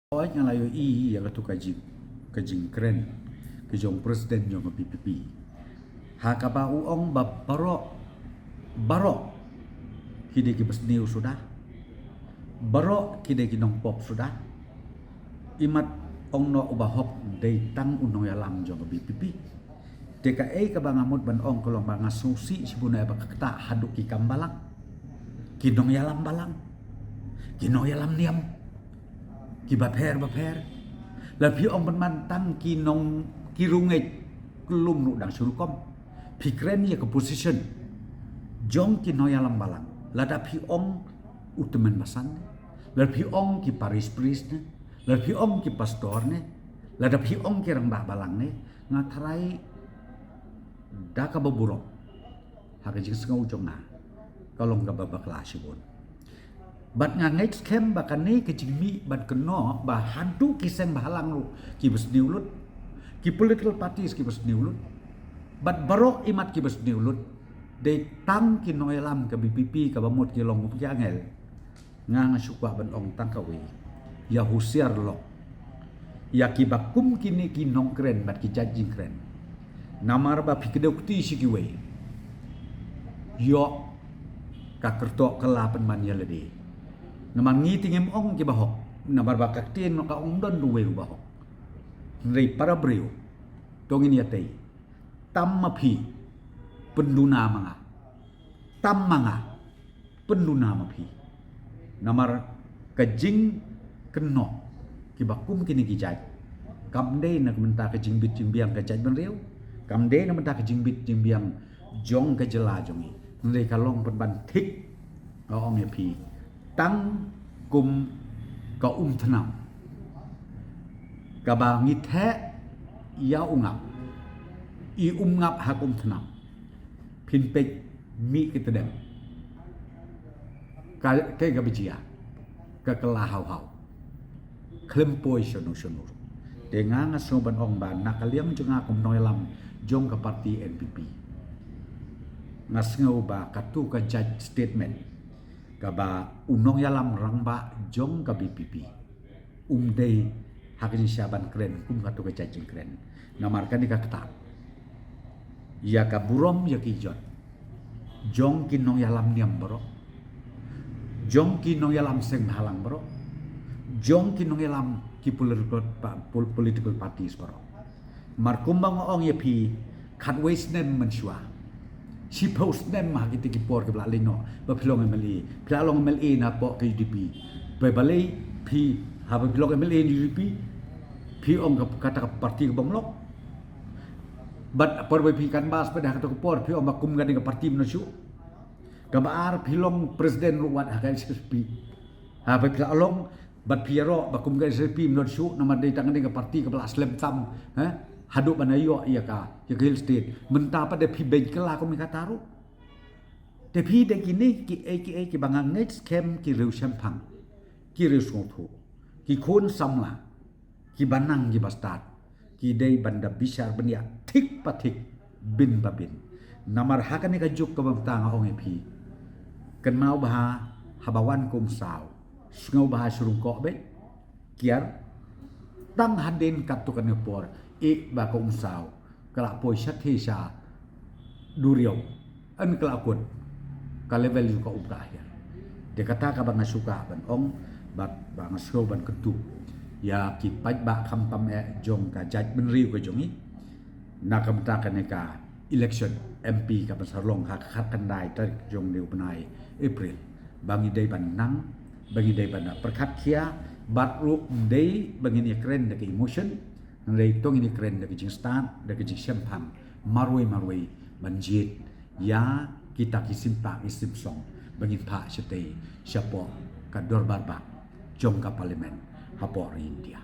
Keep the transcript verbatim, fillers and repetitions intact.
Oi, nga la ïohi ïa katu ka jing, ka jingkren ka jong president jong ka VPP, ha kaba u ong ba baroh, baroh ki dei ki basniew suda, baroh ki dei ki nongpop suda. Imat ong noh u bahok dei tang u nongïalam jong ka VPP. Te kaei kaba nga mut ban ong ka long ba nga sngewsih shibun ïa ba ka ktah haduh ki kam balang, ki nongïalam balang, ki nongïalam niam, ki bapher bapher. La phi ong ban man tang ki nong, ki rungeit, kum ruh dang shu rukom. Phi kren ïa ka position jong ki nongïalam balang. Lada phi ong u tymmen basan ne, lada phi ong ki parish priest ne, lada phi ong ki pastor ne, lada phi ong ki rangbah balang ne, nga tharai da kaba burom ha ka jingsngew jong nga ka long kaba bakla shibun. Bad nga ngeit skhem ba kane ka jingmih bad kynnoh ba haduh ki seng bhalang ruh ki basniew lut, ki political parties ki basniew lut, bad baroh imat ki basniew lut. Dei tang ki nongïalam ka VPP kaba mut ki long kum ki angel. Nga nga shu kwah ban ong tang kawei, ïa husiar lok ïa kiba kum kine ki nongkren bad ki jait jingkren. Namar ba phi kdew kti sha kiwei, ïoh ka kyrtoh ka la pynban ïa lade. Namar ngi te ngim ong ki bahok, namar ba ka ktien ka ong don ruh uwei u bahok. Hynrei para briew, to ngin ïatei, tam ma phi pynduna ma nga, tam ma nga pynduna ma phi. Namar ka jingkynnoh kiba kum kine ki jait kam dei na ka bynta ka jingbit jingbiang ka jaitbynriew, kam dei na ka bynta ka jingbit jingbiang jong ka jylla jong ngi. Hynrei ka long pynban thik, nga ong ïa phi, tang kum ka umthnam kaba ngi theh ïa u ngap, i um ngap ha ka umthnam. Phin peit mih ki tdem, ka, kaei kaba jia, ka kylla haw haw, khlem poi shano shano. Te nga nga sngew ban ong ba na ka liang jong nga kum nongïalam jong ka party NPP, nga sngew ba katu ka jait statement kaba u nongïalam rangbah jong ka VPP um dei ha ka jingshisha ban kren kum katu ka jait jingkren. Namar kane ka ktah ïa ka burom ïa ki jot jong ki nongïalam niam baroh, jong ki nongïalam seng bhalang baroh, jong ki nongïalam ki political pa-, pol-, political parties baroh. Mar kumba nga ong ïa phi, khatwei snem mynshuwa, shiphew snem ha kiti ki por kiba la leit noh ba phi long MLA, phi la long MLA na poh ka UDP. Ba balei phi, haba phi long MLA na UDP, phi ong ka, kata ka party ka bym lok? Bad por ba phi canvass pat ha kata ka por phi ong ba kum kane ka party mynno shuh. Kaba ar, phi long president ruh wat ha ka HSPDP. Haba phi la long, bad phi ïaroh ba kum ka HSPDP mynno shuh, namar dei tang kane ka party kaba la slem tam, eh, haduh ban ïoh ïa ka, ïa ka Hill State. Mynta pat da phi beiñ kylla kum kata ruh. Te phi dei kine kiei kiei kiba nga ngeit skhem ki riew shemphang, ki riew sngewthuh, ki khun samla, kiba nang kiba stad, ki dei ban da bishar bniah thik pa thik, byn pa byn. Namar ha kane ka juk kaba mynta nga ong ïa phi, kynmaw bha haba wan ka umsaw, sngew bha sha rung koh beit, kiar. Tang hadien katto katne por, ïeh ba ka umsaw ka la poi shatei sha duriaw, yn ka la kut ka level jong ka um ka ahiar. Te kata kaba nga shu kwah ban ong, bad ba nga sngew ban kyntu ïa ki paidbah khamtam eh jong ka jaitbynriew ka jong ngi, na ka bynta kane ka election MP kaba sa long ha ka khatkhyndai tarik jong une u bnai April, ba ngi dei ban nang, ba ngi dei ban pyrkhat khia, bad ruh ym dei ba ngin ïakren da ka emotion, hynrei to ngin ïakren da ka jingstad, da ka jingshemphang marwei marwei, ban jied ïa kita ki sympa ki symsong ba ngin phah shatei shapoh ka dorbar bah jong ka Parliament hapoh ri India.